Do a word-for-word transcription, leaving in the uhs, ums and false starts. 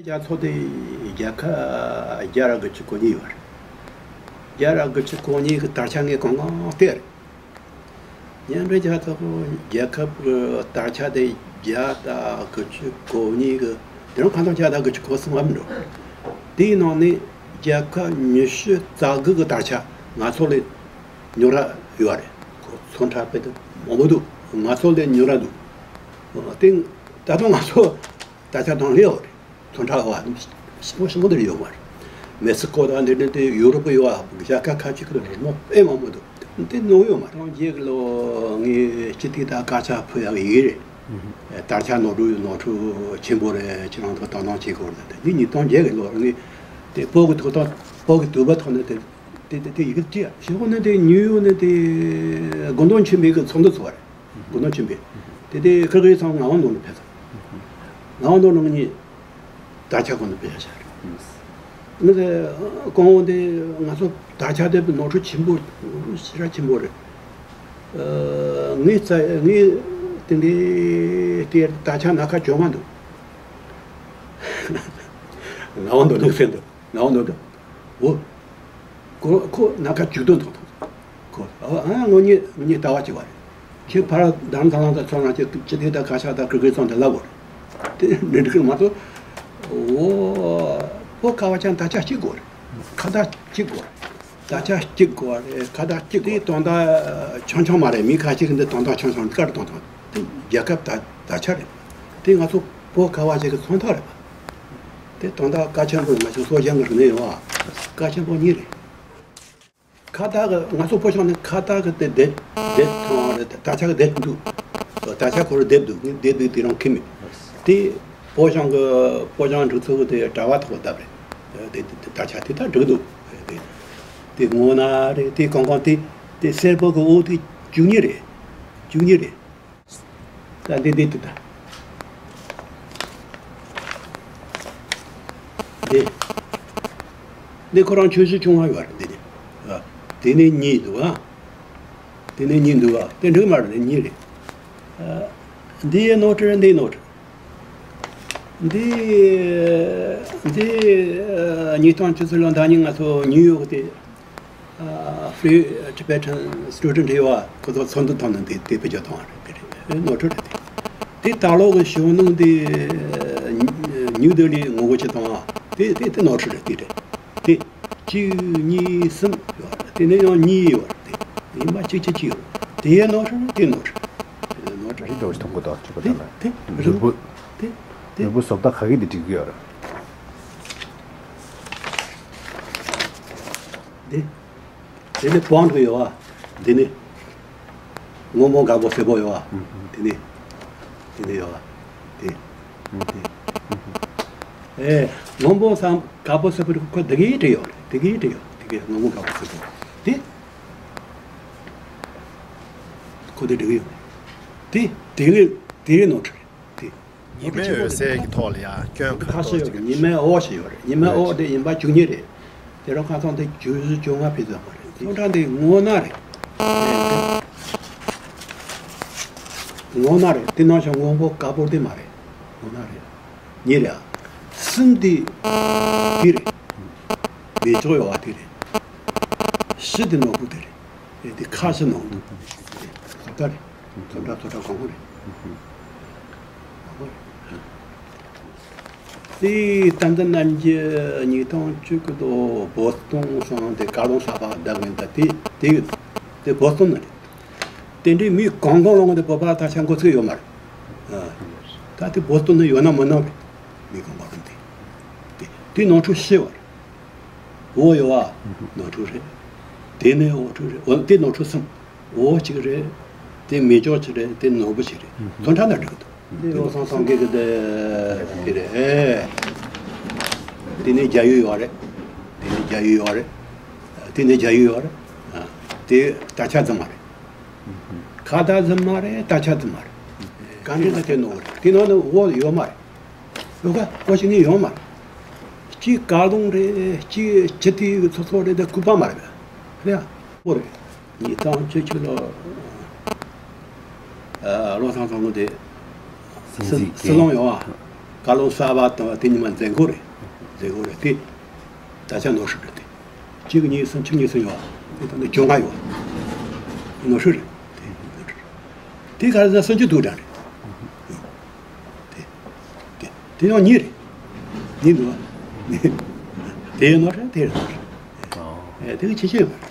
རྒྱལ་ཚོགས་དེ་རྒྱལ་ཁབ་བརྒྱ་ར་དགུ་བཅུ་གོ་གཉིས་ཡོད་རེད། བརྒྱ་ར་དགུ་བཅུ་གོ་གཉིས་ཀྱི་དར་ཆ་ངས་གང་གང་བལྟས་རེད། མཉམ་འབྲེལ་རྒྱལ་ཚོགས་ཀྱི་རྒྱལ་ཁབ་ཀྱི་དར་ཆ་དེ་བརྒྱ་དང་དགུ་བཅུ་གོ་གཉིས་ཀྱི་དེ་རིང་ཁ་སང་བརྒྱ་དང་དགུ་བཅུ་གོ་གསུམ་ཨ་མི་འགྲོ། དེའི་ནང་ནས་རྒྱལ་ཁབ་ཉི་ཤུ་རྩ་དགུ་གི་དར་ཆ་ང་ཚོ་ལས་ཉུང་ར་ཡོད་རེད། ཁོ་ཚོན་ཁྲ་དཔེ་དེ་མང་པོ་འདུག་ང་ཚོ་ལས་ཉུང་ར་འདུག་དེ་ད་དུང་ང་ཚོ་དར་ཆ་དང་ལས་ཡོད་རེད། ཚོན་ཁྲ་བ་ཞིམ་པོ་ཞིམ་པོ་དེར་ཡོད་མ་རེད། མེག་སི་ཀོ་དང་འདི་འདྲ་དེ་ཡུ་རོབ་ཡོད་ཨ། རྒྱལ་ཁབ་ཁ་ཅིག་གི་རེད་མོ་དཔེ་མང་པོ་འདུག་དེ་ནོར་ཡོད་མ་རེད། སྟོང་བརྒྱད་གི་ལོ་ངས་སྤྱི་སྟེགས་དང་དཀར་ཆག་ཕུལ་ཡག་ཡིན་རེད། དར་ཆ་ནོར་འཁྲུལ་ནོར་འཁྲུལ་ཆེན་པོ་རེད། ཁྱེད་རང་ཚོ་དོ་སྣང་བྱེད་དགོས་རེད། དེ་ཉིས་སྟོང་བརྒྱད་གི་ལོ་ངས་དེ་བོད་ཀྱི་ཐོག་ཐོག་བོད་ཀྱི་དུས་བབ་ཐོག་ནས་དེ་དེ་དེ་དེ་ཡི་གེ་བྲིས་ཡ། ཞེ་པོ་ནི་དེ་ཉིའུ་ཡོག་ནས་དེ་དགོང་དོན་ཆེན་པོའི་གི་ཚོགས་འདུ་ཚོགས་པ་རེད། དགོང་དོན་ཆེན་པོའི་དེ་དེ་ཁིར་གི་ཚང་ངག་དབང་ནོར་བུ་ཕེབས་སོང་། ངག་དབང་ནོར་བུ་ནང་གཉིས། དར་ཆ་ཁོ་ན་དཔེ་ཆ་ཆགས་རེད། ངས་དེ་གོང་འོག་དེ་ང་ཚོ་དར་ཆ་དེ་ནོར་འཁྲུལ་ཆེན་པོ་ཞེ་དྲག་ཆེན་པོ་རེད། ངས་རྩ་ངས་དེ་འདྲའི་དེ་དར་ཆ་སྣ་ཁ་བཅོ་ལྔ་འདུག་ངག་དབང་ནོར་བུ་ནས་ཕེབས་འདུག་ངག་དབང་ནོར་བུ། འོ། ཁོ་ཁོ་སྣ་ཁ་བཅུ་བདུན་ཐོག་ཐོག་ཁོ་ཨ་ཨ་ངོ་ཉེ་ངོ་ཉེ་ལྟ་བ་ཅིག་བ་རེད། ཁྱེད་ཕར་དང་དང་དང་ཚོ་རང་ཅིག་ཅི་ཐེ་ད་ཁ་ཤ་ད་ཀི་ཀི་ཚང་དེ་ལབ་དགོས་རེད། དེ་འདྲི་འདྲི་ཀི་མ་གཏོགས། འོ། ཕོ་ཁ་བ་ཅན་ད་ཆ་གཅིག་དགོས་རེད། ཁ་ད་གཅིག་དགོས་རེད། ད་ཆ་གཅིག་དགོས་རེད། ཁ་ད་གཅིག་དེ་དོན་དག་ཆུང་ཆུང་མ་རེད། མི་ཁ་ཅིག་གི་འདི་དོན་དག་ཆུང་ཆུང་དཀར་དོན་དག་དེ་རྒྱལ་ཁབ་ད་ད་ཆ་རེད། དེ་ང་ཚོ་ཕོ་ཁ་བ་ཅན་གི་ཚོང་ཐོག་རེད་པ། དེ་དོན་དག་གལ་ཆེན་པོ་ང་ཚོ་སོ་ཞང་གི་རིག་གནས་ཡོད་ཨ། གལ་ཆེན་པོ་གཉིས་རེད། ཁ་བཏགས་ཀྱི་ང་ཚོ་ཕོ་བྱང་ནི་ཁ་བཏགས་ཀྱི་དེ་དེབ་དེབ་ཐང་རེད། དར་ཆ་གི་དེབ་འདུག་དར་ཆ་ཁོ་རང་དེབ་འདུག་ངས་དེབ་འདུག་དེ་རང་ཁྱེར་མེད། དེ་ཕོ་བྱང་གི་ཕོ་བྱང་འབྲུ་ཚོགས་ཀྱི་དེ་དྲ་བ་ཐོག་བཏབ་རེད། དེ་དེ་དེ་དར་ཆ་དེ་ད་འགྲིག་འདུག་དེ་དེ་སྔོ་ནག་རེད། དེ་གང་གང་དེ་དེ་སེར་པོ་གི་འོག་དེ་བཅུ་གཉིས་རེད། བཅུ་གཉིས་རེད། ད་འདི་འདི་འདི་ད། འདི། འདི་ཁོ་རང་ཆུང་ཤོས་ཆུང་བ་ཡོད་རེད་འདི་ནི། ཨ། དེ་ནི་གཉིས་འདུག་ཨ། དེ་ནི་གཉིས་འདུག་ཨ། དེ་འགྲིག་མ་རེད་གཉིས་རེད། ཨ། འདི་ཡི་ནོར་འཁྲུལ་རེད། འདི་ནོར་འཁྲུལ་རེད། འདི། འདི། ཨ། ཉིས་སྟོང་བཅུ་གསུམ་ལོ་ཟླ་གཉིས་ང་ཚོ་ཉིའུ་ཡོག་དེ། Free Tibetan Student ཡོད་པ་ཁོ་ཚོ་ཚོགས་འདུ་ཐོག་ནས་དེ་དེ་བེད་སྤྱོད་གཏོང་བ་རེད། དེ་རེད། ནོར་འཁྲུལ་རེད་དེ། དེ་ད་ལོ་གི་གཞོན་ནུ་དེ་ཉིའུ་ལྡི་ལི་ངོ་རྒོལ་བྱེད་གཏོང་བ་དེ་དེ་དེ་ནོར་འཁྲུལ་རེད། དེ་རེད། དེ་གཅིག་གཉིས་གསུམ་ཡོད་རེད། དེ་ནས་ཡང་གཉིས་ཡོད་རེད། དེ་ཡིན་པ་གཅིག་གཅིག་གཅིག་ཡོད་རེད། དེ་ཡང་ནོར་འཁྲུལ་རེད། དེ་ནོར་འཁྲུལ་རེད། ནོར་འཁྲུལ་རེད། རིགས་འདྲ་བོ་ཞིག་མཐོང་གི་འདུག་གཅིག་པ་དེ་ལ་དེ་རིགས་ནོར་བུ་དེ་དེ་ནོར་བུ་བཟོ་ལྟ་ག་གི་དེ་འགྲིག་གི་ཡོད་རེད། དེ། དེ་ནས་པོན་ཊི་ཡོད་པ། དེ་ནས་སྔོན་པོ་དཀར་པོ་སེར་པོ་ཡོད་པ། དེ་ནས་དེ་ནས་ཡོད་པ། དེ་དེ་ཨེ་སྔོན་པོ་སམ་དཀར་པོ་སེར་པོ་ཁོ་དེ་གའི་བྲིས་ཡོད་རེད། དེ་གའི་བྲིས་ཡོད། དེ་གའི་སྔོན་པོ་དཀར་པོ་སེར་པོ་དེ་ཁོ་དེ་འབྲི་གི་ཡོད་རེད། དེ་དེ་གའི་དེ་གའི་ནོར་འཁྲུལ་རེད། དེ། ཉི་མའི་འོད་ཟེར་གྱི་ཐོག་ལ་ཡང་སྐྱོན་ག་ཁ་ཤས་ཡོད་རེད། ཉི་མའི་འོད་ཞིག་ཡོད་རེད། ཉི་མའི་འོད་དེ་ཡིན་པ་བཅུ་གཉིས་རེད། དེ་རུ་ཁ་སང་དེ་བཅུ་བཅོ་ལྔ་ཕེབས་ཙམ་པ་རེད། ཚོན་ཁྲ་འདི་སྔོ་ནག་རེད། སྔོ་ནག་རེད། དེ་ནང་བཞིན་སྔོན་པོ་དཀར་པོ་དེ་མ་རེད། སྔོ་ནག་རེད། གཉིས་རེད། གསུམ་དེ་དེ་རེད། མེ་ལྕེ་ཡོད་པ་དེ་རེད། བཞི་དེ་ནོར་བུ་དེ་རེད། དེ་ཁ་ཤས་ནང་དུ་བཟོ་ལྟ་རེད། ཚོན་ཁྲ་ཚོན་ཁྲ་གང་གོ་རེད། དེ་ཏན་ཏན་རྣམ་རྒྱལ་ཉིས་སྟོང་བཅུ་དགུ་ལོ་བོ་སི་ཏོན་སོང་སྟེ་བཀའ་བློན་གསར་པ་བདམས་ཡིན། ད་དེ་དེ་དེ་བོ་སི་ཏོན་ནས་རེད། དེ་འདྲའི་མི་གང་གང་རུང་དེ་བོད་པ་ད་ཆ་འགོ་ཚུགས་ཡོད་མ་རེད། ཨ། ད་དེ་བོ་སི་ཏོན་ནས་ཡོད་ན་མི་ནོར་རེད། མི་གང་གང་རུང་དེ་དེ་དེ་ནོར་འཁྲུལ་ཤེས་པ་རེད། འོ་ཡོད་པ་ནོར་འཁྲུལ་རེད། དེ་ནས་འོ་འཁྲུལ་རེད། འོ་དེ་ནོར་འཁྲུལ་གསུམ། འོ་གཅིག་རེད། དེ་མེ་ལྕེ་གཅིག་རེད། དེ་ནོར་བུ་གཅིག་རེད། ཚོན་ཁྲ་ན་འགྲིག་གི་འདུག་འདི་བློ་བཟང་སེང་གེ་གི་དེ་དེ་རེད། ཨེ། དེ་ནས་རྒྱ་ཡུལ་ཡོད་རེད། དེ་ནས་རྒྱ་ཡུལ་ཡོད་རེད། དེ་ནས་རྒྱ་ཡུལ་ཡོད་རེད། ཨ། དེ་ད་ཆ་རྫུན་མ་རེད། ཁ་བརྡ་རྫུན་མ་རེད། ད་ཆ་རྫུན་མ་རེད། ག་འདྲ་ན་དེ་ནོར་རེད། དེ་ནང་ནས་འོ་ཡོད་མ་རེད། ཡོད་ག་འོ་ཞིག་ནི་ཡོད་མ་རེད། གཅིག་བཀའ་ལུང་རེད། གཅིག་སྤྱི་འཐུས་ཚོགས་གཙོ་རེད། དེ་སྐུད་པ་མ་རེད། རེད་ཨ། འོ་རེད། ཉིས་སྟོང་བཅུ་གཅིག་ལོ། ཨ། བློ་བཟང་སེང་གེ་དེ། སྲིད་སྲིད་སྲིད་སྐྱོང་ཡོང་བ། བཀའ་བློན་གསར་པ་དང་དེ་ཉི་མ་མཛད་སྒོ་རེད། མཛད་སྒོ་རེད་དེ། ད་ཆ་ནོར་སྲིད་རེད་དེ། གཅིག་གཉིས་གསུམ་བཅུ་གཉིས་སུ་ཡོང་བ། དེ་ད་ནི་བཅོ་ལྔ་ཡོང་བ། ནོར་སྲིད་རེད་དེ། དེ་ག་རེ་ཟེར་སུམ་ཅུ་དྲུག་འདྲ་རེད། དེ་དེ་དེ་ཡང་གཉིས་རེད། གཉིས་འདུག་བ། དེ་ནོར་རེད། དེ་རེད་ནོར་རེད། ཨེ། དེ་གི་ཆེ་ཆེ་ཡོད་མ་རེད།